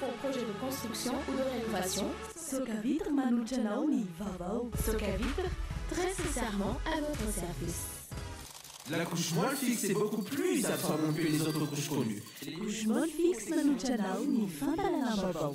vos projets de construction ou de rénovation. Socavitre manolotra anao ny vaovao. Socavitre, très sincèrement à votre service. La couche Molfix est beaucoup plus absorbante que les autres couches connues. Couche Molfix manolotra anao ny fampahalalam-baovao.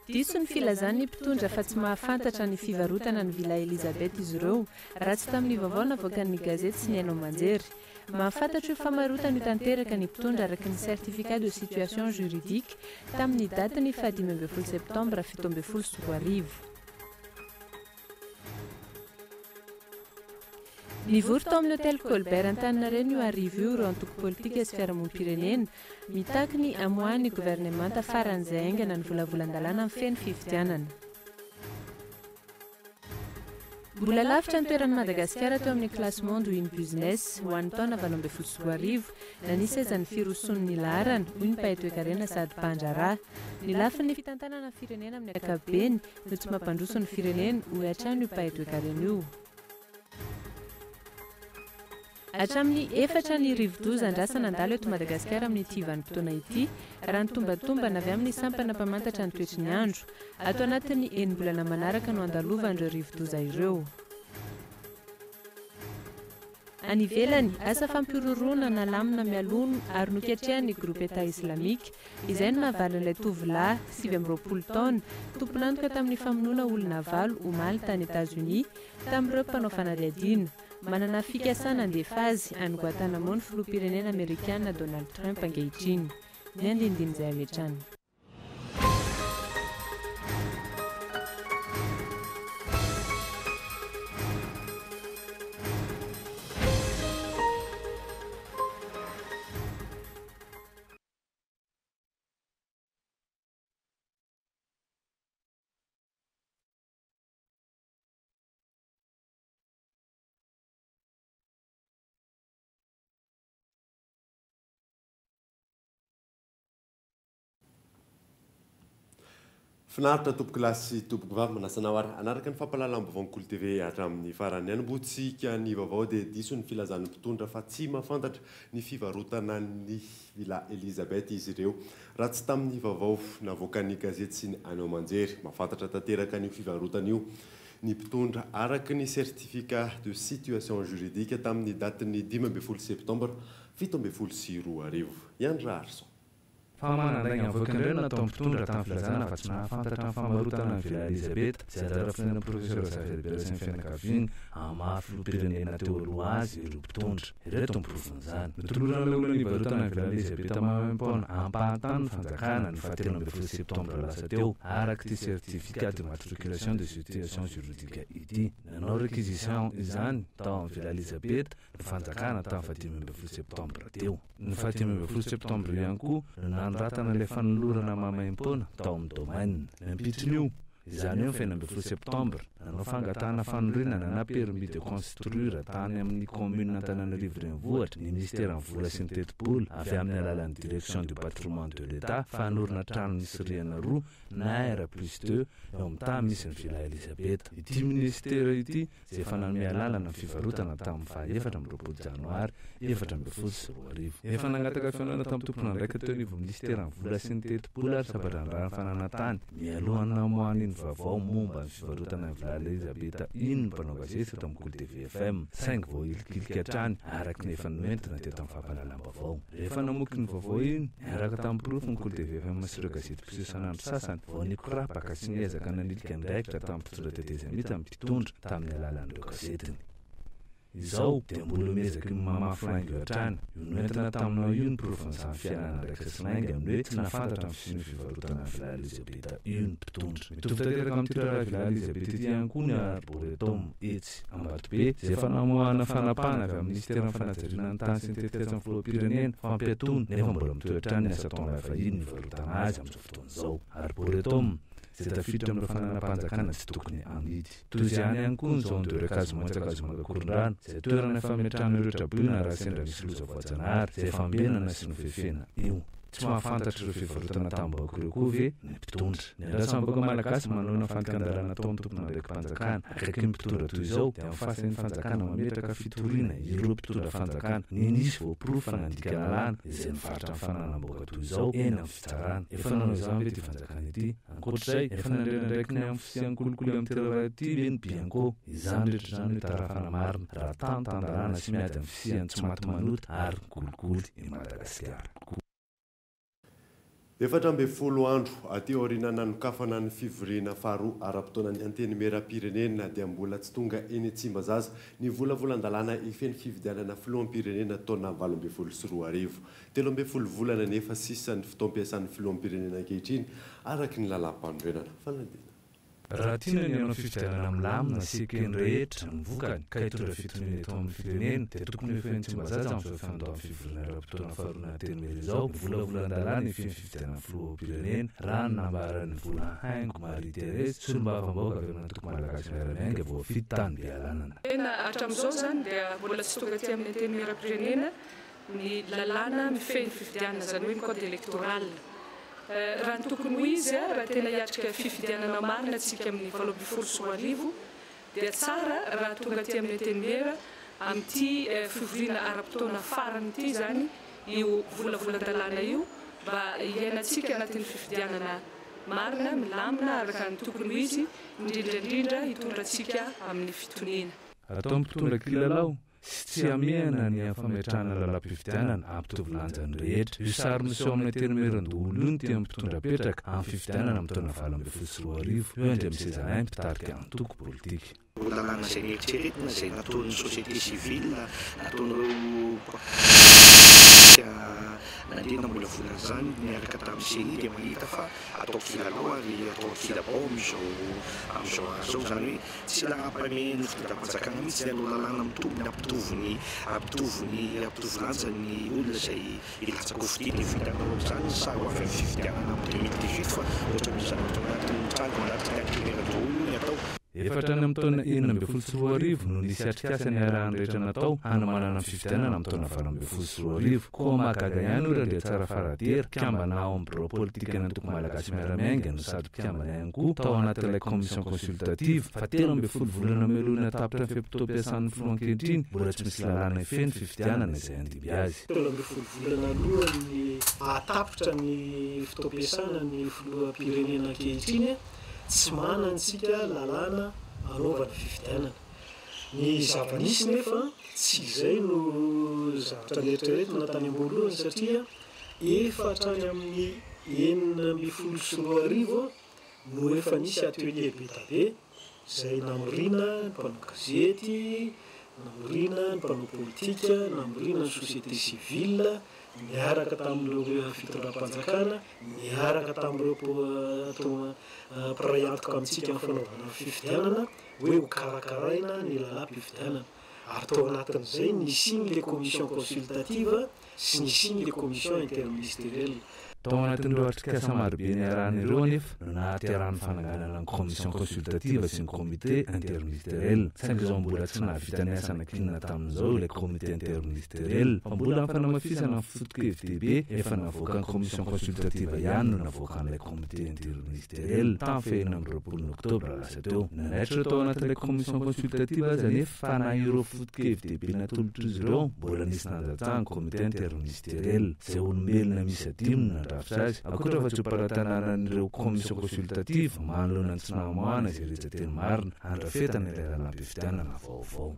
Diso ny filazan'ny mpitondra fa tsy mahafantatra ny fivarotana ny Villa Elizabeth izy ireo, raha tsy tamin'ny vaovao navoakan'ny gazety sy ny haino aman-jery. Mahafantatra io famarotana io tanteraka ny mpitondra araka ny certificat de situation juridique tamin'ny datin'ny faha 15 septambra 2017. Nivory tao amin'ny Hôtel Colbert Antaninarenina io hariva io ireo antoko politika sy fiarahamonim-pirenena mitaky ny hamoahan'ny governemanta faran'izay haingana ny volavolan-dalàna mifehy ny fifidianana. Mbola lavitra ny toeran'i Madagasikara teo amin'ny classement Doing Business ho an'ny taona 2018 na nisy aza ny firosoan'ny laharana, hoy ny mpahay toekarena sady mpandraharaha. Ny lafiny fitantanana ny firenena amin'ny ankapobeny no tsy mampandroso ny firenena, hoy hatrany io mpahay toekarena io. Hatramin'ny efatra ny rivodoza andrasana handalo eto Madagasikara amin'ity vanim-potoana ity, raha ny tombantombana avy amin'ny sampana mpamantatra ny toetry ny andro. Ato anatin'ny enim-bolana manaraka no handalovan'ireo rivodoza ireo. Any ivelany, asa fampihorohoroana nalamina mialoha ary noketrehan'ny groupe Etat Islamique. Izay no nahavalin'ilay tovolahy, 29 taona, tompon'antoka tamin'ny famonoana olona valo omaly tany Etazonia, tamin'ireo mpanao fanadihadiana. Manana fikasana handefa azy any Guantanamo ny filoham-pirenena amerikana Donald Trump ankehitriny. Ny andinindin'izay avy hatrany. Finaritra tompoko lahy sy tompoko vavy, manasa anao ary hanaraka ny fampahalalam-baovaon'ny Kolo TV hatramin'ny farany. Hanombohantsika ny vaovao dia diso ny filazan'ny mpitondra fa tsy mahafantatra ny fivarotana ny Villa Elizabeth izy ireo. Raha tsy tamin'ny vaovao navoakan'ny gazety sy ny haino aman-jery, mahafantatra tanteraka an'io fivarotana io ny mpitondra araka ny certificat de situation juridique tamin'ny datin'ny 15 septambra 2017. Ihany Raharison. Fa manandainga mivoaka indray no nataon'ny mpitondra tamin'ny filazana fa tsy nahafantatra ny famarotana ny Villa Elizabeth izay anjara fonenan'ny Profesora Zafy Albert sy ny fianakaviany amin'ny maha filoham-pirenena teo aloha azy ireo mpitondra. Ireto ny porofon'izany. Notolorana ilay olona nivarotana ny Villa Elizabeth maimaimpoana ampahantany ny fanjakana ny faha 13 septambra lasa teo araka ity certificat d'immatriculation de situation juridique ity. Nanao réquisition izany tao amin'ny Villa Elizabeth ny fanjakana tamin'ny faha 15 septambra teo. Ny faha 15 septambra ihany koa no nanoratana ilay fanolorana maimaimpoana tao amin'ny domaine. Ny ampitson'io, izany hoe ny faha 16 septambra, nanao fangatahana fanorenana na permis de construire tany amin'ny commune Antananarivo Renivohitra ny minisiteran'ny vola sy ny tetibola avy amin'ny alalan'ny direction du patrimoine de l'État fa hanorina trano misy rihana roa na R+2 eo amin'ny tany misy ny Villa Elizabeth. Ity ministera ity izay efa nanome alalana ny fivarotana tamin'ny faha 24 janoary 2014. Efa nangataka fihaonana tamin'ny tompon'andraikitra teo anivon'ny minisiteran'ny vola sy ny tetibola ary sampan-draharahan'ny fananantany mialohan'ny namoahana iny vaovao momba ny fivarotana ny Villa Elizabeth iny ny mpanao gazety teto amin'ny Kolo TV FM, saingy voahilikilika hatrany araka ny efa noentina teto amin'ny fampahalalam-baovao. Rehefa namoaka iny vaovao iny, niaraka tamin'ny porofo ny Kolo TV FM sy ireo gazety mpiseho isan'andro sasany, vao nikorapaka sy niezaka nanilika andraikitra tamin'ny mpitondra tetezamita ny mpitondra tamin'ny alalan'ireo gazetiny. Izao dia mbola miezaka ny mamafy lainga hatrany. Io noentina taminao io ny porofon'izany fialana andraikitra sy lainga amin'ny hoe tsy nahafantatra ny fisian'io fivarotana ny Villa Elizabeth io ny mpitondra. Mitovy tanteraka amin'ity raharaha Villa Elizabeth ity ihany koa ny Arboretum etsy Ambatobe izay efa namoahana fanapahana avy amin'ny minisiteran'ny fanajariana ny tany sy ny tetik'asan'ny filoham-pirenena fampiatoana nefa mbola mitohy hatrany ny asa ataon'ilay vahiny nivarotana azy amin'izao fotoana izao. Arboretum izay tafiditra amin'ireo fananam-panjakana tsy tokony hamidy. Toy izany ihany koa ny zone de recasement Ankazomanga-Korondrano, izay toerana fametrahana ireo traboina raha sendra misy loza voajanahary, izay efa ambenana sy nofefena io. Tsy mahafantatra ireo fivarotana tamim-bahoaka ireo koa ve ny mpitondra? Ny andrasan'ny vahoaka malagasy manoloana fandikan-dalàna ataon'ny tompon'andraiki-panjakana akaiky ny mpitondra toy izao dia amin'ny fahasahian'ny fanjakana mametraka fitoriana ireo mpitondra fanjakana ny nisy voaporofo fa nandika lalàna izay nivarotra ny fananam-bahoaka toy izao eny amin'ny fitsarana. Efa nanao izany ve ity fanjakana ity? Ankoatra izay, efa nandray ny andraikiny amin'ny fisian'ny kolikoly amin'ity raharaha ity ve ny Bianco? Izany rehetra izany no itarafana marina raha tany tan-dalàna sy miady amin'ny fisian'ny tsy maty manota ary ny kolikoly i Madagasikara. 14 andro aty aoriana nanokafana ny fivoriana faharoa ara-potoanan'ny Antenimierampirenena dia mbola tsy tonga eny Tsimbazaza ny volavolan-dalàna hifehy ny fifidianana filoham-pirenena taona 2018. 13 volana nefa sisa ny fotoam-piasan'ny filoham-pirenena ankehitriny araka ny lalàm-panorenana. Fanadina. Raha tiana ny hanao fifidianana milamina sy eken'ny rehetra ny vokany ka hitondra fitoniana eto amin'ny firenena dia tokony ho efa eny Tsimbazaza amin'izao fiandohan'ny fivoriana ara-potoana faharoa ny Antenimiera izao ny volavolan-dalàna hifehy ny fifidianana filoham-pirenena raha ny nambaran'i Volahaingo Marie Thérèse, solombavambahoaka avy amin'ny antoko Malagasy Miara-Miainga voafidy tany Bealanana. Tena hatramin'izao izany dia mbola tsy tonga aty amin'ny Antenimierampirenena ny lalàna mifehy ny fifidianana, izany hoe ny code électoral. Raha ny tokony ho izy, raha tena hiatrika fifidianana marina isika amin'ny 2018 dia tsara raha tonga aty amin'ny Antenimiera amin'ity fivoriana ara-potoana farany ity izany io volavolan-dalàna io mba hiainantsika anatin'ny fifidianana marina, milamina araka ny tokony ho izy, indrindra indrindra hitondra antsika amin'ny fitoniana. Atao mpitondra kilalao sy tsy hamehana ny fametrahana lalam-pifidianana hampitovy lanja ny rehetra. Io sary miseho amin'ny Antenimierandoholona io no tian'ny mpitondra apetraka amin'ny fifidianana amin'ny taona 2018. Io Andriamisezalahy mpitarika antoko politika. Ireo lalàna izay neritreretina, izay nataon'ny société civile, nataon'ireo nandeha namolavola an'izany niaraka tamin'ny CENI dia mahita fa atao kilalao ary atao ankilabao amin'izao amin'izao andro izao. Izany hoe tsy laharam-pahamehan'ny fitondram-panjakana mihitsy ny hanao lalàna mitovy ny hampitovy ny hampitovy ny hampitovy lanja ny olona izay hilatsaka ho fidiana. Io vitanao amin'izany ny sary ho avy amin'ny fifidianana amin'ny 2018 fa ohatra misy zavatra ao anatin'ny mitranga ao anatin'ny antenimierandoholona io ny atao. Efa hatrany amin'ny taona 2016 no nisy atrikasa niarahan'ny rehetra natao hanomanana ny fifidianana amin'ny taona 2018. Koa mahagaga ihany hoy Randriatsara Faradera, mpikambana ao amin'ny birao politikan'ny antoko Malagasy Miara-Miainga no sady mpikambana ihany koa tao anatin'ilay commission consultative, fa 13 volana mialoha ny hatapitra ny fe-potoam-piasan'ny filoha ankehitriny, mbola tsy misy lalàna hifehy ny fifidianana izay handimby azy. 13 volana alohan'ny hahatapitra ny fotoam-piasana ny filoham-pirenena ankehitriny, tsy manana isika lalàna anaovana fifidianana. Ny zava-nisy nefa tsy izay no zavatra neritreretina tany am-boalohany satria efa hatrany amin'ny 2016 no efa nisy atelier be da be izay namoriana ny mpanao gazety, namoriana ny mpanao politika, namoriana ny société civile niaraka tamin'ireo fitondram-panjakana, niaraka tamin'ireo mpiray antoka amintsika amin'ny fanaovana ny fifidianana hoe ho karakaraina ny lalàm-pifidianana. Ary tao anatin'izay nisian'ilay ilay commission consultative sy nisian'ilay commission interministérielle. Tao anatin'ireo atrikasa marobe niarahana ireo anefa no nahaterahan'ny fananganana ny commission consultative sy ny comité interministériel. Saingy izao mbola tsy nahavita ny asa nankinina tamin'izao ilay comité interministériel fa mbola ny fanamafisana ny foto-kevi-dehibe efa navoakan'ny commission consultative ihany no navoakan'ilay comité interministériel tamin'ny faha 26 oktobra lasa teo. Nanaitra ireo tao anatin'ilay commission consultative aza anefa fa na ireo foto-kevi-dehibe natolotr'izy ireo mbola nisy nandatsahan'ny comité interministériel izay olombelona miisa dimy no nandrafitra azy, ankoatra fa tsy ho mpanatananan'ireo commission consultative manoloana ny tsy namoahana izay rijan-teny marina handrafetana ilay lalam-pifidianana vaovao.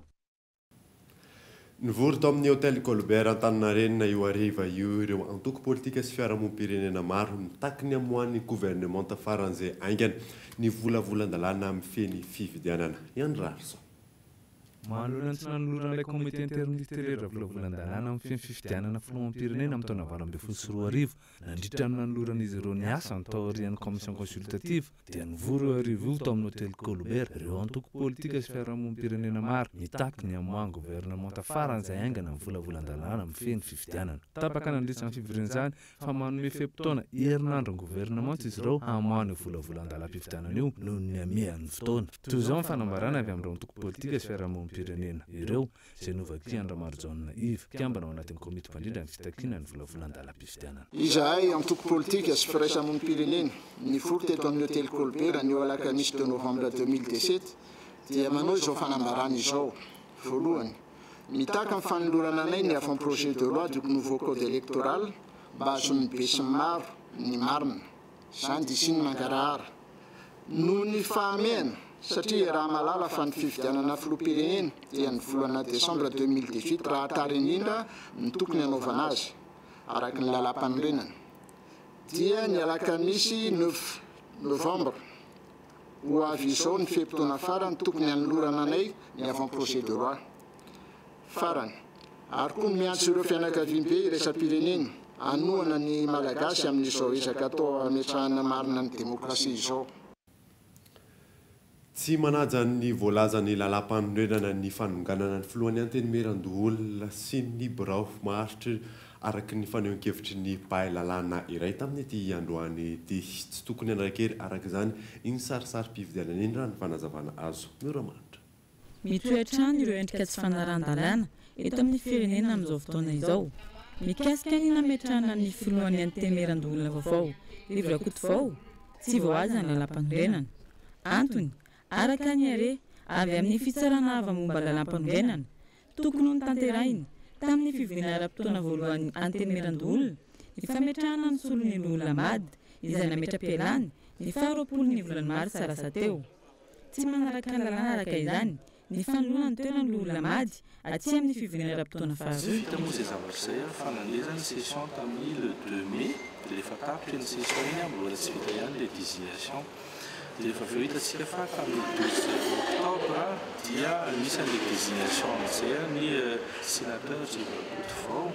Nivory tao amin'ny Hôtel Colbert Antaninarenina io hariva io ireo antoko politika sy fiarahamonim-pirenena maro mitaky ny hamoahan'ny governemanta faran'izay haingana ny volavolan-dalàna mifehy ny fifidianana. Ihany Raharison. Manoloana ny tsy nanoloran'ilay comité interministériel volavolan-dalàna mifehy ny fifidianana filoham-pirenena amin'ny taona 2018 nandritra ny nanoloran'izy ireo ny asany taorian'ny commission consultative dia nivory io hariva io tao amin'ny Hôtel Colbert ireo antoko politika sy fiarahamonim-pirenena maro mitaky ny hamoahan'ny governemanta faran'izay haingana ny volavolan-dalàna mifehy ny fifidianana. Tapaka nandritra ny fivoriana izany fa manome fe-potoana herinandro ny governemanta izy ireo hamoahana io volavolan-dalam-pifidianana io noho ny hamehan'ny fotoana. Toy izao ny fanambarana avy amin'ireo antoko politika sy fiarahamonim-pirenena. firaisamonim-pirenena ireo, izay novakian-dRamarojaona Yves, mpikambana ao anatin'ny komity mpandrindra ny fitakiana ny volavolan-dalam-pifidianana. Izahay, antoko politika sy firaisamonim-pirenena, nivory teto amin'ny Hotely Colbert anio alakamisy deux novembre 2017 dia manao izao fanambarana izao, Voalohany, mitaky ny fanolorana anay ny avant-projet de loi du nouveau code électoral mba hahazoan'ny besinimaro ny marina. Izany dia isian'ny mangarahara. Noho ny fahamehana, satria iaraha-mahalala fa ny fifidianana filoham-pirenena dia ny volana desambra 2018 raha tara indrindra no tokony hanaovana azy, araka ny lalàmpanorenana, dia ny alakamisy neuf novembre ho avy izao ny fe-potoana farany tokony hanolorana anay ny avant-projet de loi. Farany, ary koa miantso ireo fianakaviambe iraisam-pirenena hanohana ny Malagasy amin'izao ezaka atao hametrahana marina ny demokrasia izao. Tsy manaja ny voalazan'ny lalàmpanorenana ny fanonganana ny filohan'ny Antenimierandoholona sy ny birao maharitra araka ny fanehoan-kevitry ny mpahay lalàna iray tamin'ity androany ity. Tsy tokony hanara-kery araka izany iny sarisarim-pifidianana iny raha ny fanazavana azo. Mioramanitra. Mitohy hatrany ireo endrika tsy fanarahan-dalàna eto amin'ny firenena amin'izao fotoana izao. Mikasika ny nametrahana ny filohan'ny Antenimierandoholona vaovao, Rivo Rakotovao, tsy voahaja ny lalàmpanorenana. Antony, araka ny arrêt avy amin'ny Fitsarana avo momba lalàmpanorenana, tokony ho notanterahina tamin'ny fivoriana ara-potoana voalohan'ny Antenimierandoholona ny fametrahana ny solon'ny loholona Ahmad izay nametra-pialany ny faharoapolo ny volana martsa lasa teo. Tsy manaraka ny lalàna araka izany ny fanoloana ny toeran'ny loholona Ahmad aty amin'ny fivoriana ara-potoana Tsy faharoa. vita moa izay zavatra izay fa nandeha izany session tamin'ny le deux mai dia rehefa tapitra iny session iny mbola tsy vita ihany ilay désignation dia rehefa avy eo hitantsika fa tamin'ny douze octobre dia nisy an'ilay désignation amin'izay ny sénateur Rivo Rakotovao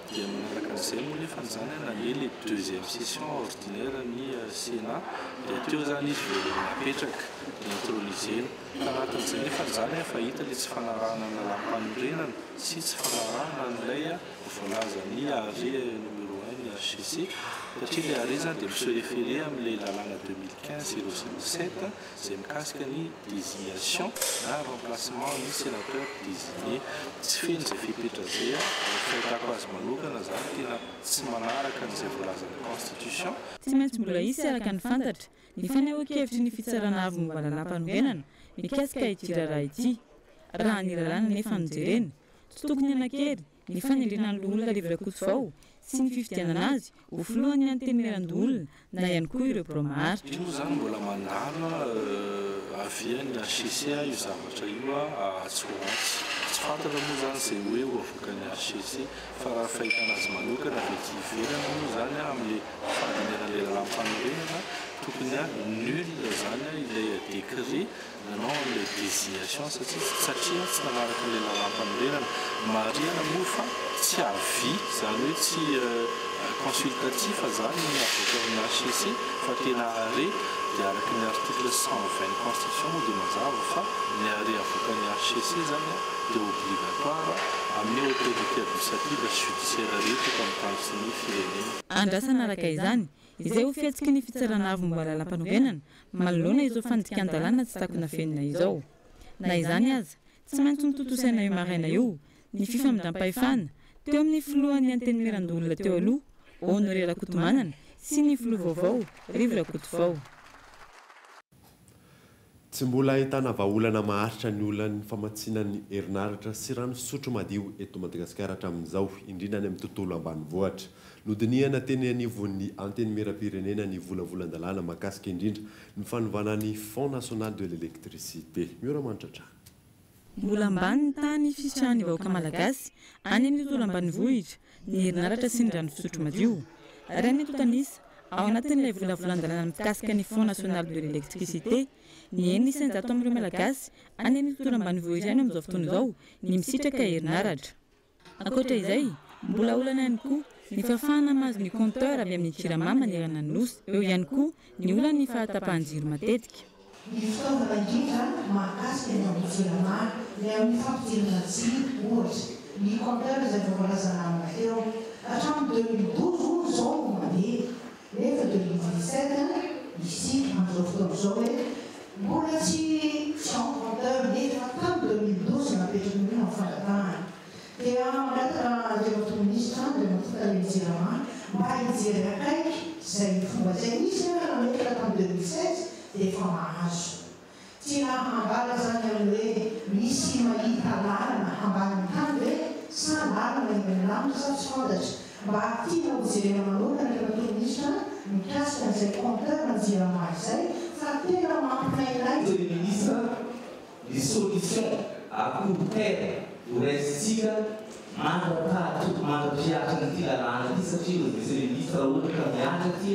dia manaraka an'izay moa nefa izany nandeha ilay deuxième session ordinaire ny Sénat dia teo izany izy vao napetraka ni-introniser-na. Tanatin'izay nefa izany efa hita ilay tsy fanarahana ny lalàmpanorenana sy tsy fanarahana an'ilay voalazan'ny arrêt numéro un ny HCC satria ilay arrêt izany dia mi-se référer amin'ilay lalàna 2015 007 izay mikasika ny désignation na remplacement ny sénateur désigné. Tsy feno izay fepetra izay ny fahitako azy manokana izany tena tsy manaraka an'izay voalazan'ny constitution. Tsy maintsy mbola hisy araka ny fantatra ny fanehoan-kevitry ny Fitsarana Avo momba Lalàmpanorenana mikasika ity raharaha ity. Raha ny lalàna anefa no jerena, tsy tokony hanan-kery ny fanendrena ny Loholona Rivo Rakotovao sy ny fifidianana azy ho filohan'ny Antenimierandoholona na ihany koa ireo birao maharitra. Io moa izany mbola mandalo avy any HCC io zavatra io atsy ho atsy. Tsy fantatra moa izany izay hoe ho avoakan'ny HCC fa raha fahitana azy manokana avy aty ivelany moa izany amin'ilay fandinihana ilay lalàmpanorenana tokony nul izany ilay décret nanao an'ilay désignation satria satria tsy nanaraka ilay lalàmpanorenana. Marihana moa fa tsy avis, izany hoe tsy consultatif izany ny avoakan'ny HCC fa tena arrêt dia araka ny article 120 ny constitution moa dia mazava fa ny arrêt avoakan'ny HCC izany dia obligatoire amin'ny autorité administrative sy judiciaire rehetra eto amin'ny tany sy ny firenena. Andrasana araka izany izay ho fihetsiky ny Fitsarana Avo momba Lalàmpanorenana manoloana izao fandikan-dalàna tsy takona fenina izao. Na izany aza, tsy maintsy notontosaina io maraina io ny fifamindram-pahefana teo amin'ny filohan'ny Antenimierandoholona teo aloha, Honoré Rakotomanana, sy ny filoha vaovao, Rivo Rakotovao. Tsy mbola ahitana vahaolana maharitra ny olan'ny famatsiana ny herinaratra sy rano fisotro madio eto Madagasikara hatramin'izao, indrindra any amin'ny tontolo ambanivohitra. Nodinihana teny anivon'ny Antenimierampirenena ny volavolan-dalàna mahakasika indrindra ny fanovana ny Fonds national de l'électricité. Miora-manitra hatrany. Mbola ambany ny tany fisitrahan'ny vahoaka malagasy any amin'ny tontolo ambanivohitra ny herinaratra sy ny rano fisotro madio. Raha ny antontan'isa ao anatin'ilay volavolan-dalàna mikasika ny Fonds national de l'électricité, ny 6% amin'ireo Malagasy any amin'ny tontolo ambanivohitra any amin'izao fotoana izao ny misitraka herinaratra. Ankoatra izay, mbola olana ihany koa ny fahafahana mahazo ny compteur avy amin'ny Jirama manerana ny Nosy. Eo ihany koa ny olan'ny fahatapahan-jiro matetika. Ny fitaovana indrindra mahakasika ny Ambohitsilamary, ilay amin'ny fampidirana jiro ohatra, ny compteur izay vao voalaza namana teo. Hatramin'ny 2012 hono izao no mandeha, nefa 2017 isika amin'izao fotoana izao hoe mbola tsy tsy en compteur nefa tamin'ny 2012 nampiasaina. Mba hijery akaiky izay fomba izay. Nisy nefa nametraka tamin'ny 2016 dia efa mahazo. Tiana hambara izany amin'ny hoe misy mahita lalana ambanin'ny tany ve sa lalana eny amin'ny lanitra sa tsy fantatra. Mba tiana ho jerena manokana Andriamatoa Minisitra mikasika an'izay compteur ny Jirama izay fa tena mampinainay. Monsieur le Ministre, ny solution à court terme ho raisintsika mandra-pahatonga, mandra-pihatra an'ity lalàna ity satria hoy Monsieur le Ministre raha ohatra ka mihatra ity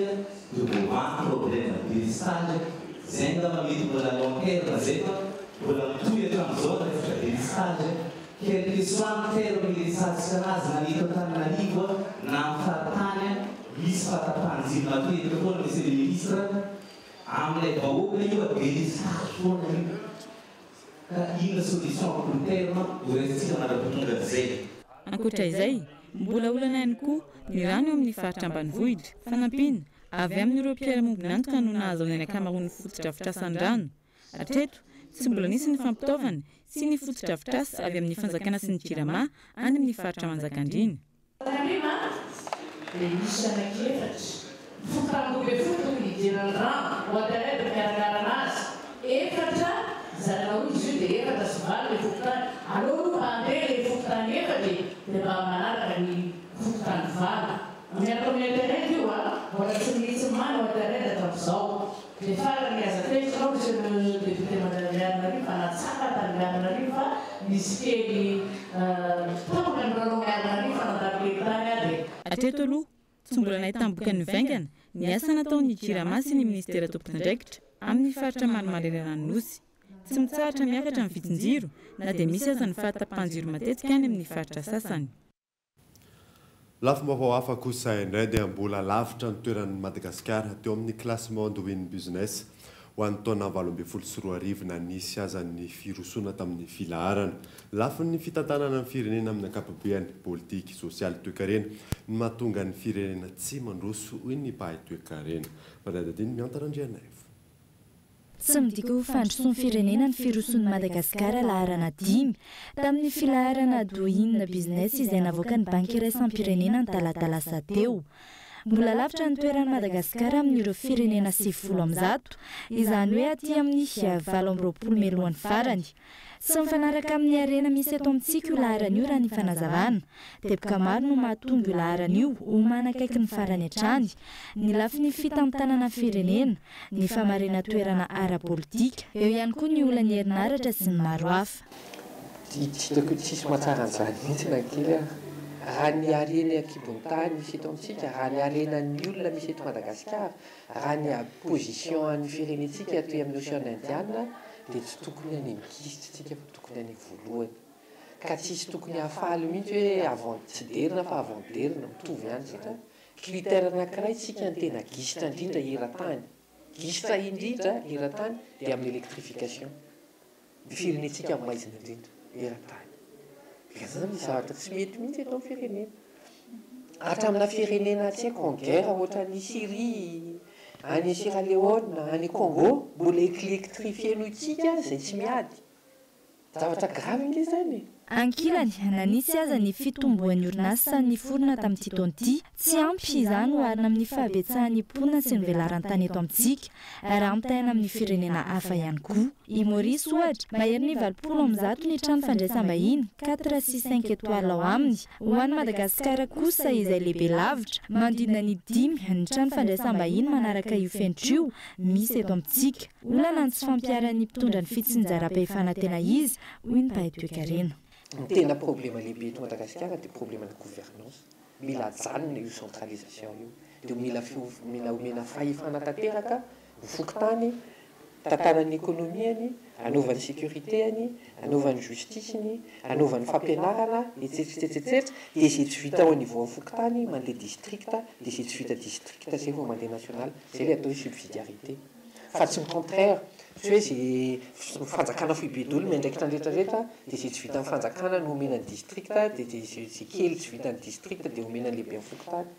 dia voavaha ny problème délestage, zay angamba mety mbola long terme zay fa mbola mitohy hatramin'izao ny resaka délestage, quel que soit ny terme iresahantsika anazy na ny eto Antananarivo na amin'ny faritany misy fahatapahan-jiro matetika foana Monsieur le Ministre, Amin'ilay vahoaka io a délestage foana io ka inona solution à court terme ho raisintsika mandra-pahatonga an'izay? Ankoatra izay, mbola olana ihany koa ny rano eo amin'ny faritra ambanivohitra. Fanampiana avy amin'ireo mpiara-miombon'antoka no nahazoana ny ankamaroan'ny fotodrafitrasan'ny rano. Hatreto, tsy mbola nisy ny fampitaovana sy ny fotodrafitrasa avy amin'ny fanjakana sy ny Jirama any amin'ny faritra Manjakandriana. Antananarivo dia misy anankiefatra. Fokontany Ambohibefolo tokony hidiran'ny rano ho Antananarivo dia mikarakara anazy. Efatra mizara roa izy io dia efatra sy valo ilay fokontany. Aleo aloha mba handeha ilay fokontany efatra e, dia mba manaraka ny fokontany valo. Miaraka amin'ny internet io a, mbola tsy misy manao internet hatramin'izao. Dia farany aza tezitra anao monsieur le député Miarinarivo fa natsapa tany Miarinarivo fa nisy kely tampoka ny rano Miarinarivo fa nandalo kely tany aho dia. Hatreto aloha, tsy mbola nahitam-bokany mivaingana ny asa nataon'ny Jirama sy ny minisitera tompon'andraikitra amin'ny faritra maro manerana ny Nosy. Tsy mitsahatra miakatra ny vidin-jiro na dia misy aza ny fahatapahan-jiro matetika any amin'ny faritra sasany. Lafim-baovao hafa kosa indray dia mbola lavitra ny toeran'i Madagasikara teo amin'ny classement Doing Business ho an'ny taona 2018 na nisy aza ny firosoana tamin'ny filaharana. Lafin'ny fitantanana ny firenena amin'ny ankapobeny, politika, sosialy, toekarena no mahatonga ny firenena tsy mandroso, hoy ny mpahay toekarena. Fanadihadian'i Mianta Randrianaivo. Tsy midika ho fandrosoan'ny firenena ny firosoan'i Madagasikara laharana dimy tamin'ny filaharana Doing Business izay navoakan'ny Banky Iraisam-pirenena ny talata lasa teo. Mbola lavitra ny toeran'i Madagasikara amin'ireo firenena 190, izany hoe aty amin'ny 28 melohan'ny farany. Tsy mifanaraka amin'ny harena misy eto amintsika io laharana io raha ny fanazavana. Teboka maro no mahatonga io laharana io ho manakaiky ny farany hatrany. Ny lafiny fitantanana firenena, ny famarina-toerana ara-politika. Eo ihany koa ny olan'ny herinaratra sy ny maro hafa. Tsy hitako tsisy mahatsara an'izany mihitsy na kely ary. Raha ny harena an-kibon'ny tany misy eto amintsika, raha ny harenan'ny olona misy eto Madagasikara, raha ny position an'ny firenentsika aty amin'ny Ocean Indiana dia tsy tokony any amin'ny gisitra tsika fa tokony any voalohany. Ka tsisy tokony hahafaly mihitsy hoe avant tsy derina fa avant derina, mitovy ihany satria critère anakiray tsika ny tena gisitra indrindra eran-tany, gisitra indrindra eran-tany dia amin'ny électrification. Ny firenentsika maizina indrindra eran-tany. Ka zany misy zavatra tsy mety mihitsy eto amin'ny firenena. Hatramina firenena tsy haiko en guerre ohatran'i Syrie, any Sierra Leone, any Congo, mbola électrifié noho itsika izay tsy miady. Zavatra grave ange zany e! Ankilany, na nisy aza ny fitomboan'ny orinasa niforona tamin'ity taona ity, tsy ampy izany oharina amin'ny fahabetsahan'ny mponina sy ny velaran-tany eto amintsika, raha ampitahaina amin'ny firenena hafa ihany koa. I Maurice, ohatra, maherin'ny 180 ny trano fandraisam-bahiny quatre sy cinq étoiles ao aminy. Ho an'i Madagasikara kosa, izay lehibe lavitra, manodidina ny dimy ny trano fandraisam-bahiny manaraka io fenitra io misy eto amintsika. Olana ny tsy fampiharan'ny mpitondra ny fitsinjaram-pahefana tena izy, hoy ny mpahay toekarena. Ny tena problema lehibe eto Madagasikara dia problemana gouvernance. Mila ajanona io centralisation io. Dia mila mila omena fahefana tanteraka ny fokontany, tantanany économie-ny, anaovany sécurité-ny, anaovany justice-ny, anaovany fampianarana, etsetra etsetra etsetra. Dia izay tsy vita au niveau fokontany mandeha district, dia izay tsy vita district izay vao mandeha national. Izay ilay atao hoe subsidiarité. Fa tsy ny contraire, tsy hoe ze fanjakana foibe daholo miandraikitra ny rehetra rehetra dia ze tsy vitan'ny fanjakana no omena ny district dia ze ze kely tsy vitan'ny district dia omena ny lehiben'ny fokontany.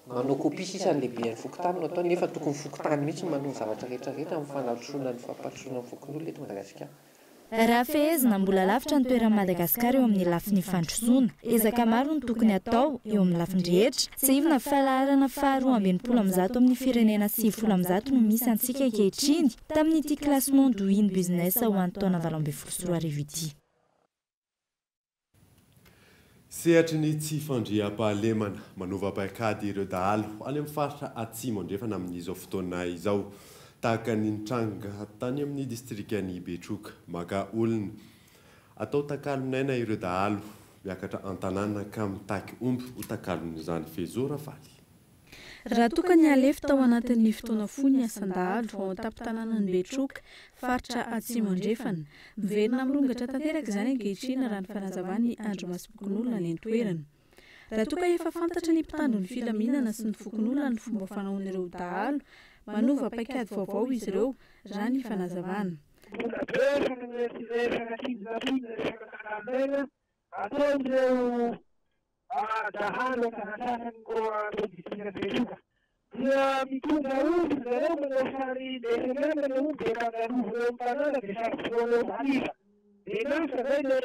Manao copie sisa ny lehiben'ny fokontany no ataony nefa tokony fokontany mihitsy no manao ny zavatra rehetra rehetra amin'ny fanandrosoana ny fampandrosoana ny fokonolona eto Madagasikara. Raha fehezina, mbola lavitra ny toeran'i Madagasikara eo amin'ny lafiny fandrosoana. Ezaka maro no tokony hatao eo amin'ny lafiny rehetra. Tsiahivina fa laharana faha 162 amin'ny firenena 190 no misy antsika ankehitriny tamin'ity classement Doing Business ho an'ny taona 2018 ity. Sehatry ny tsy fandriampahalemana, manova paikady ireo dahalo any amin'ny faritra Atsimo Andrefana amin'izao fotoana izao. Tahaka ny nitranga tany amin'ny distrikan'i Betroka. Maka olona atao takalon'aina ireo dahalo miakatra an-tanàna ka mitaky omby ho takalon'izany. Fezo Rafaly. Raha toa ka nihalefy tao anatin'ny fotoana fohy ny asan-dahalo ao an-tampon-tanànan'i Betroka, faritra Atsimo Andrefana. Miverina mirongatra tanteraka izany ankehitriny raha ny fanazavan'ny andrimasom-pokonolona any an-toerana. Raha toa ka efa fantatry ny mpitandro ny filaminana sy ny fokonolona ny fomba fanaon'ireo dahalo, manova paikady vaovao izy ireo, raha ny fanazavana. Mbola betsaka ny resaka kidnapping, resaka takalon'aina ataon'ireo dahalo antsasasasany koa ato distrikan'i Betroka dia mitondra omby ry zareo manao sary mercenaire le omby dia ampandalovina eo amin'ny tanàna dia sarobiana eo hariva dia lasa zay le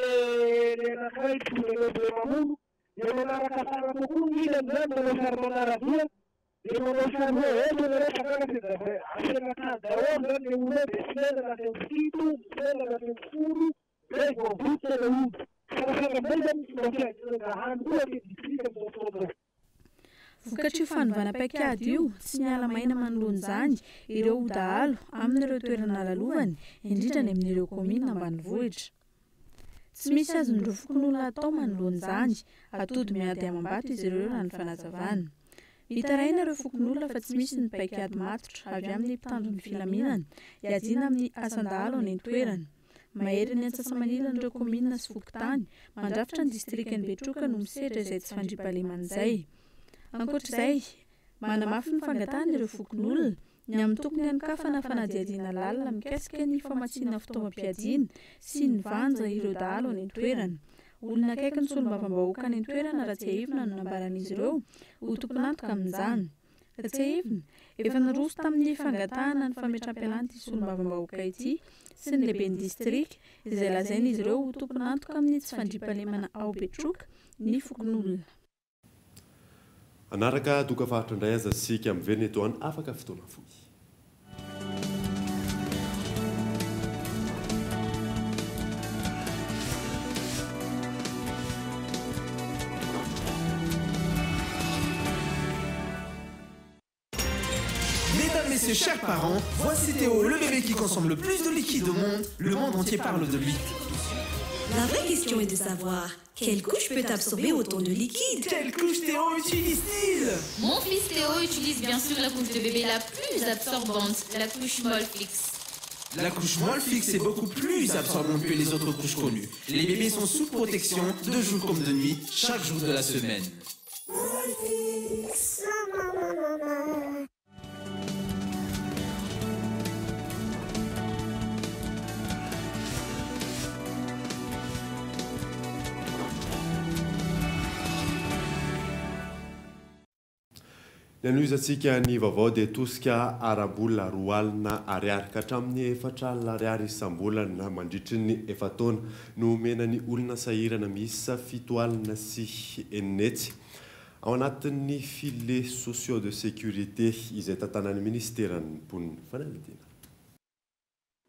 le anankiray mitondra ny omby le mamono dia manaraka tsara kokoa ny ilany zany manao sary manara-dia dia manao sary hoe eto ianareo mpangalatra dia asiana tady daholo zany le olona eo dia solena anaty omby fito, solena anaty omby folo Zay vao vita ilay omby. Salasala amin'izay izany ny fomba fiadiana dahalo koa aty distrika amin'izao fotoana izao. Vokatr'io fanovana paikady io, tsy miala maina manoloana izany ireo dahalo amin'ireo toerana lalovany, indrindra any amin'ireo kaominina ambanivohitra. Tsy misy azon'ireo fokonolona atao manoloana izany, atody miady amam-bato izy ireo raha ny fanazavana. Mitaraina ireo fokonolona fa tsy misy ny paikady matotra avy amin'ny mpitandro ny filaminana hiadiana amin'ny asan-dahalo any an-toerana. Mahery ny antsasa-manilan'ireo kaominina sy fokontany mandrafitra ny distrikan'i Betroka no misedra izay tsy fandriampahalemana izay. Ankoatra izay, manamafy ny fangatahany ireo fokonolona ny amin'ny tokony hanokafana fanadihadiana lalina mikasika ny famatsiana fitaovam-piadiana sy ny vanja ireo dahalo any an-toerana. Olona akaiky ny solombavambahoaka any an-toerana raha tsiahivina no nambaran'izy ireo ho tompon'antoka amin'izany. Tsiahivina, efa niroso tamin'ny fangatahana ny fametram-pialana ity solombavambahoaka ity sy ny lehiben'ny distrika, izay lazain'izy ireo ho tompon'antoka amin'ny tsy fandriampahalemana ao Betroka, ny fokonolona. Hanaraka doka-varotra indray aza isika miverina eto an afaka fotoana fohy. Mesdames, Messieurs, chers parents, voici Théo, le bébé qui consomme le plus de liquide au monde. Le monde entier parle de lui. La vraie question est de savoir quelle couche peut absorber autant de liquide Quelle couche Théo utilise-t-il Mon fils Théo utilise bien sûr la couche de bébé la plus absorbante, la couche Molfix. La couche Molfix est beaucoup plus absorbante que les autres couches connues. Les bébés sont sous protection de jour comme de nuit, chaque jour de la semaine. Molfix, maman, maman, maman. Ny hanohizantsika ny vaovao dia tosika ara-bola 20 000 ariary ka hatramin'ny 40 000 ariary isam-bolana mandritry ny efa-taona no omena ny olona sahirana miisa 670 ao anatin'ny filets sociaux de sécurité izay tantanan'ny ministeran'ny mponina. Fanadihadiana.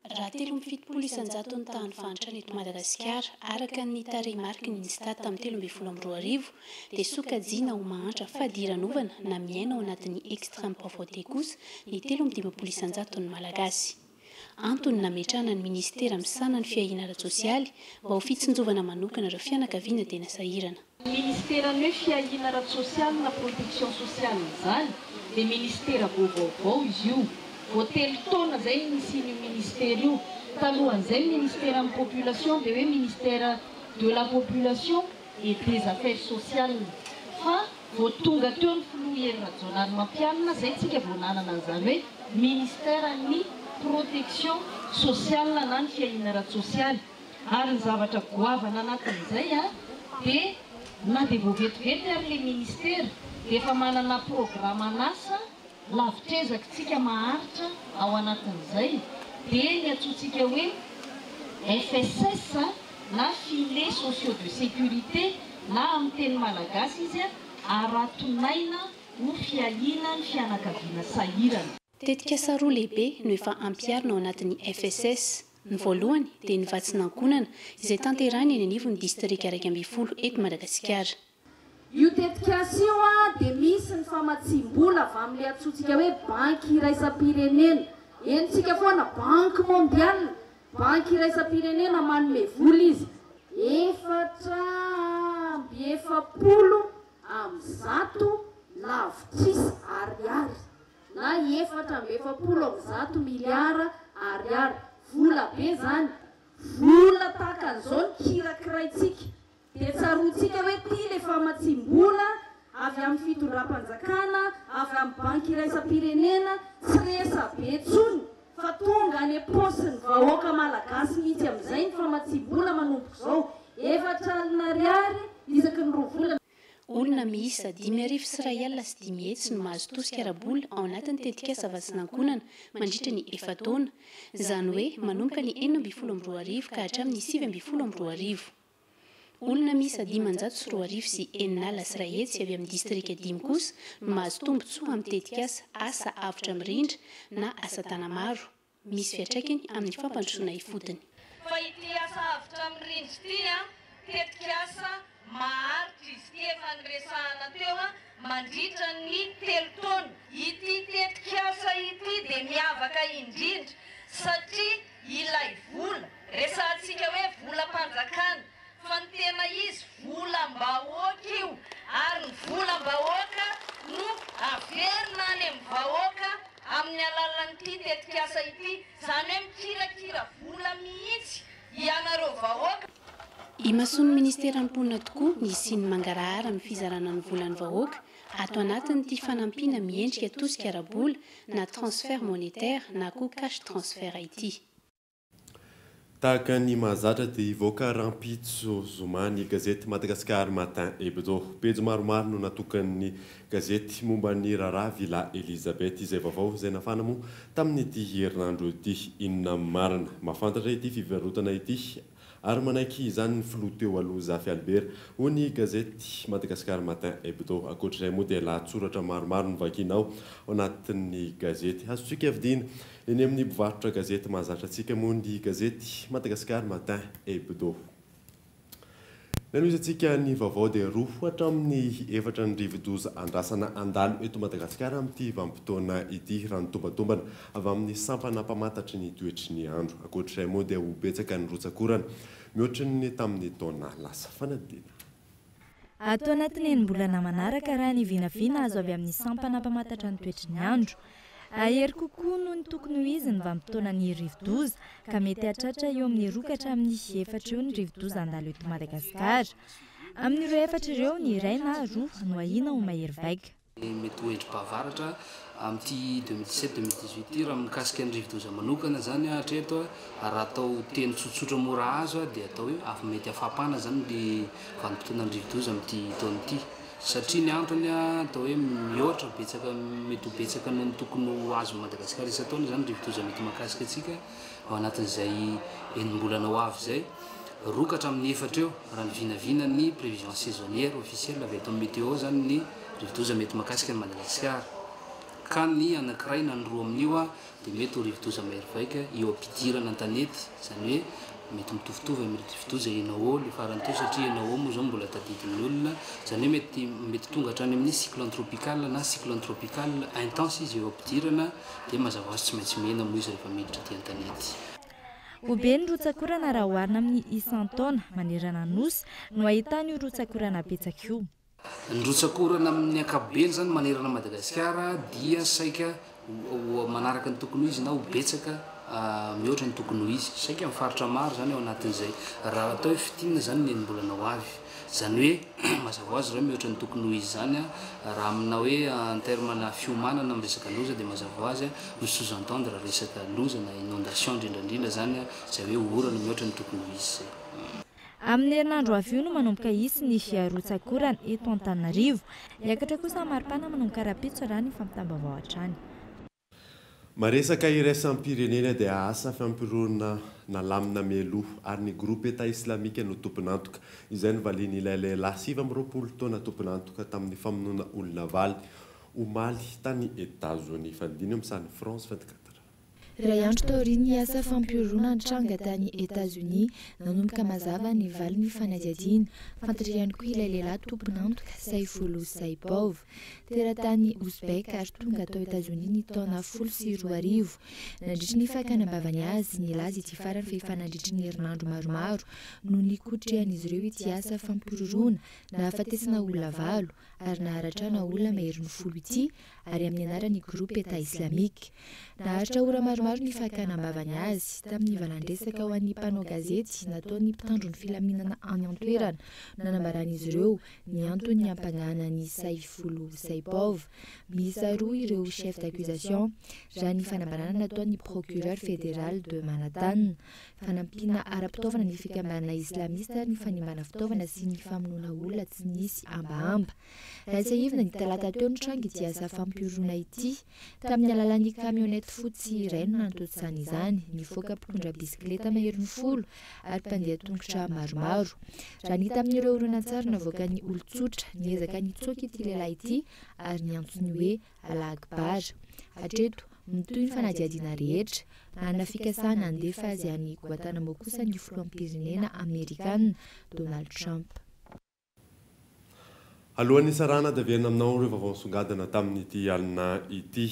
Raha 73 isan-jato ny tahan'ny fahantrana eto Madagasikara, araka ny tarehimariky ny Instat tamin'ny 2013, dia sokajiana ho mahantra fadiranovana na miaina ao anatin'ny extrême pauvreté kosa ny 53 isan-jaton'ny Malagasy. Antony nametrahana ny minisitera misahana ny fiahiana ara-tsosialy mba ho fitsinjovana manokana ireo fianakaviana tena sahirana. Ny ministeran'ny hoe fiahiana ara-tsosialy na protection sociale izany dia ministera vao vaovao izy io. Vao telo taona izay ny nisian'io ministera io. Talohan'izay ny ministeran'ny population dia hoe ministère de la population et des affaires sociales. Fa vao tonga teo ny filoha Hery Rajaonarimampianina izay tsika vao nanana an'izany hoe ministeran'ny protection sociale na ny fiahiana ara-tsosialy. Ary ny zavatra goavana anatin'izay dia na dia vao vetivety ary ilay ministera dia efa manana programan'asa lavitr'ezaka tsika maharitra ao anatin'izay dia ny antsointsika hoe FSS na Filets sociaux de sécurité na amin'ny teny malagasy izy aratonaina ho fiahiana ny fianakaviana sahirana. Tetikasa roa lehibe no efa ampiharina ao anatin'ny FSS. Ny voalohany dia ny vatsin'ankohonana izay tanterahina eny anivon'ny distrika 11 eto Madagasikara. Io tetikasa io dia misy ny famatsiam-bola avy amin'ilay antsointsika hoe banky iraisam-pirenena. Henontsika foana banque mondiale, banky iraisam-pirenena manome vola izy. 144 lavitrisa ariary na 144 miliara ariary. Vola be izany. Vola tahaka an'izao no kirakiraintsika. Dia tsaroantsika hoe ity ilay famatsiam-bola avy amin'ny fitondram-panjakana, avy amin'ny banky iraisam-pirenena, tsy resa-be intsony fa tonga any am-paosin'ny vahoaka malagasy mihitsy amin'izay ny famatsiam-bola manomboka izao, 40 ariary isaky ny roa volana. Olona miisa 501 500 no mahazo tosika ara-bola ao anatin'ny tetikasa Vatsinankonana mandritra ny efa-taona, izany hoe manomboka ny 2016 ka hatramin'ny 2019. Olona miisa 2106 avy amin'ny distrika dimy kosa no mahazo tombontsoa amin'ny tetikasa Asa Avotra Mirindra na Asa Tanamaro, misy fiantraikany amin'ny fampandrosoana ifotony. Fa ity Asa Avotra Mirindra ity tetikasa maharitra izy ity efa niresahana teo mandritra ny telo taona. Ity tetikasa ity dia miavaka indrindra satria ilay vola, resahantsika hoe volam-panjakana, fa ny tena izy volam-bahoaka io ary ny volam-bahoaka no averina any amin'ny vahoaka amin'ny alalan'ity tetikasa ity, izany hoe mikirakira vola mihitsy ianareo vahoaka. Imasoan'ny Ministeran'ny Mponina tokoa ny hisian'ny mangarahara amin'ny fizarana ny volan'ny vahoaka ato anatin'ity fanampiana miendrika tosika ara-bola na transfert monétaire na koa cash transfert ity. Tahaka ny mahazatra dia hivoaka rahampitso zoma ny gazety Madagascar Matin Hebdo. Pejy maromaro no natokan'ny gazety momba ny raharaha Villa Elizabeth izay vaovao izay nafana moa tamin'ity herinandro ity. Inona marina? Mahafantatra ity fivarotana ity ary manaiky izany ny filoha teo aloha Zafy Albert, hoy ny gazety Madagascar Matin Hebdo. Ankoatra izay moa dia lahatsoratra maromaro no vakianao ao anatin'ny gazety. Azontsika vidiana eny amin'ny mpivarotra gazety mahazatra antsika moa ny gazety Madagascar Matin Hebdo. Nanohizantsika ny vaovao dia roa hatramin'ny efatra ny rivodoza andrasana handalo eto Madagasikara amin'ity vanim-potoana ity raha ny tombantombana avy amin'ny sampana mpamantatry ny toetry ny andro. Ankoatr'izay moa dia ho betsaka ny rotsak'orana mihoatry ny tamin'ny taona lasa. Fanadihadiana. Ato anatin'ny enim-bolana manaraka raha ny vinavina azo avy amin'ny sampana mpamantatra ny toetry ny andro. Hahery kokoa noho ny tokony ho izy ny vanim-potoanan'ny rivodoza, ka mety hahatratra eo amin'ny roa ka hatramin'ny efatra eo ny rivodoza handalo eto Madagasikara. Amin'ireo efatra ireo, ny iray na roa no ahiana ho mahery vaika. Mety ho endri-pahavaratra amin'ity 2017 2018 ity raha mikasika ny rivodoza manokana izany hatreto, raha atao teny tsotsotra mora azo dia atao hoe avy mety hafampana izany ny vanim-potoanan'ny rivodoza amin'ity taona ity. Satria ny antony atao hoe mihoatra betsaka, mety ho betsaka noho ny tokony ho azon'i Madagasikara isan-taona izany ny rivodoza mety mahakasika antsika ao anatin'izay enim-bolana ho avy izay. Roa ka hatramin'ny efatra eo, raha ny vinavina ny prévision saisonnière officielle avy eto amin'ny météo izany ny rivodoza mety mahakasika an'i Madagasikara. Ka ny anankiray na ny roa amin'io dia mety ho rivodoza mahery vaika eo am-pidirana an-tanety, izany hoe mety mitovitovy amin'ny rivodoza Enao ilay farany teo satria Enao moa izao mbola tadidin'ny olona, izany hoe mety mety tonga hatrany amin'ny cyclone tropical na cyclone tropical intense izy eo am-pidirana dia mazava ho azy tsy maintsy mena moa izy rehefa miditra aty an-tanety. Ho be ny rotsak'orana raha oharina amin'ny isan-taona, manerana ny Nosy no ahitana io rotsak'orana betsaka io. Ny rotsak'orana amin'ny ankapobeny izany manerana an'i Madagasikara dia saika ho manaraka ny tokony ho izy na ho betsaka mihoatra ny tokony ho izy. Saika amin'ny faritra maro izany ao anatin'izay. Raha atao hoe fintinina izany ny enim-bolana ho avy. Izany hoe mazava ho azy ireo mihoatra ny tokony ho izy izany raha amina hoe en terme na fiomanana amin'ny resaka loza dia mazava ho azy mi sous entendre resaka loza na inondation indrindra indrindra izany izay hoe orana mihoatra ny tokony ho izy izay. Amin'ny herinandro avy io no manomboka hisy ny rotsak'orana eto Antananarivo. Hiakatra kosa ny maripana manomboka rahampitso raha ny fampitam-baovao hatrany. Maresaka iraisam-pirenena dia asa fampironana nalamina mialoha ary ny groupe Etat Islamika no tompon'antoka. Izay no valian'ilay lehilahy 29 taona tompon'antoka tamin'ny famonoana olona valo omaly tany Etazonia. Fandino amin'ny sahan'ny France 24. Iray andro taorian'ny asa fampihorohoroana nitranga tany Etazonia, nanomboka mazava ny valin'ny fanadihadiana. Fantatra ihany koa ilay lehilahy tompon'antoka, Sayfullo Saipov. Teratany Ouzbek ary tonga tao Etazonia ny taona 2010. Nandritry ny fakana am-bavany azy, nilaza ity farany fa efa nandritry ny herinandro maromaro no nikotrehan'izy ireo ity asa fampihorohoroana nahafatesana olona valo ary naharatrana olona maherin'ny folo ity ary amin'ny anaran'ny Groupe Etat Islamique. Naharitra ora maromaro ny fakana am-bavany azy, tamin'ny valan-dresaka ho an'ny mpanao gazety nataon'ny mpitandro ny filaminana any an-toerana no nanambaran'izy ireo ny antony niampangana an'i Sayfullo Saipov. Miisa roa ireo chefs d'accusation, raha ny fanambarana nataon'ny procureur fédéral de Manhattan. Fanampiana ara-pitaovana ny fikambanana islamista ary ny fanimbana fitaovana sy ny famonoana olona tsy nisy hambahamba. Raha tsiahivina, ny talata teo nitranga ity asa fampihorohoroana ity. Tamin'ny alalan'ny camionnette fotsy iray no nanatontosana izany. Nivoaka mpitondra bisikileta maherin'ny folo ary mpandeha tongotra maromaro. Raha ny hita amin'ireo horonantsary navoakan'ny olon-tsotra, niezaka nitsoaka ity lehilahy ity ary niantso ny hoe Allah Akbar. Hatreto, mitohy ny fanadihadiana rehetra. Nanana fikasana handefa azy any Guantanamo kosa ny filoham-pirenena amerikana, Donald Trump. Alohan'ny hisarahana dia averina aminao ireo vaovao nisongadina tamin'ity alina ity.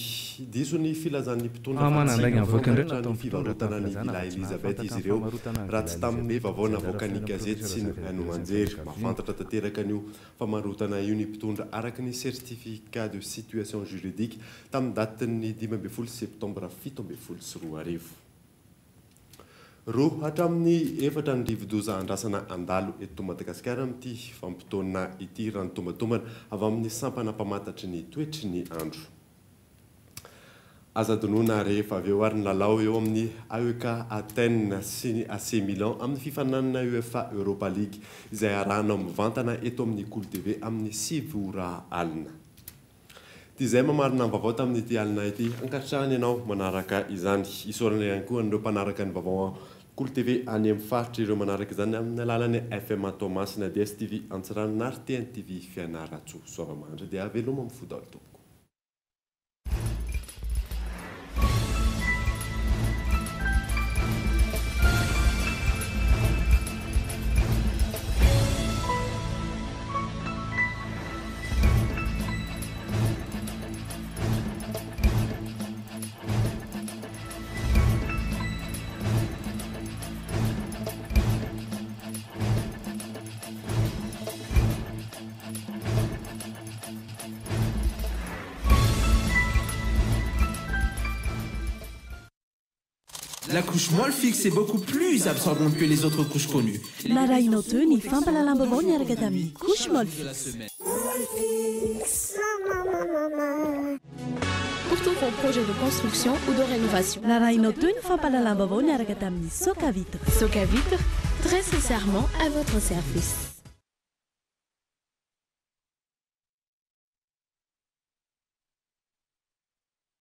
Diso ny filazan'ny mpitondra Fa fa tsy manandainga avoaka indray nahafantatra ny nataon'ny mpitondra fivarotana tamin'ny ny filazana Villa fa tsy Elizabeth nahafantatra izy ny ireo famarotana ny raha Villa tsy tamin'ny Elizabeth vaovao izay anjara navoakan'ny fiainan'ny gazety Profesora sy ny Zafiabela haino sy ny aman-jery. fianakaviany. Mahafantatra tanteraka an'io famarotana io ny mpitondra araka ny certificat de situation juridique tamin'ny datin'ny 15 septambra 2017. Roa hatramin'ny efatra ny rivodoza andrasana handalo eto Madagasikara amin'ity vanim-potoana ity, raha ny tombantombana avy amin'ny sampana mpamantatry ny toetry ny andro. Aza adinoina rehefa avy eo ary ny lalao eo amin'ny AEK Athènes sy ny AC Milan amin'ny fifaninanana UEFA Europa League izay arahanao mivantana eto amin'ny Kolo TV amin'ny 9 ora alina. Dia izay mamarina ny vaovao tamin'ity alina ity. Ankasitrahana ianao manaraka izany. Isaorana ihany koa an'ireo mpanaraka ny vaovao Kolo TV any amin'ny faritra ireo manaraka izany amin'ny alalan'ny FM Toamasina, DSTV Antsiranana ary TNTV Fianarantsoa. Soava-mahantra dia veloma mifoha daholo tompoko. La couche Molfix est beaucoup plus absorbante que les autres couches connues. Narahinao teo ny fampahalalam-baovao niaraka tamin'ny couche Molfix. Pour tous vos projets de construction ou de rénovation. Narahinao teo ny fampahalalam-baovao niaraka tamin'ny Soca Vitre. Soca Vitre, très sincèrement à votre service.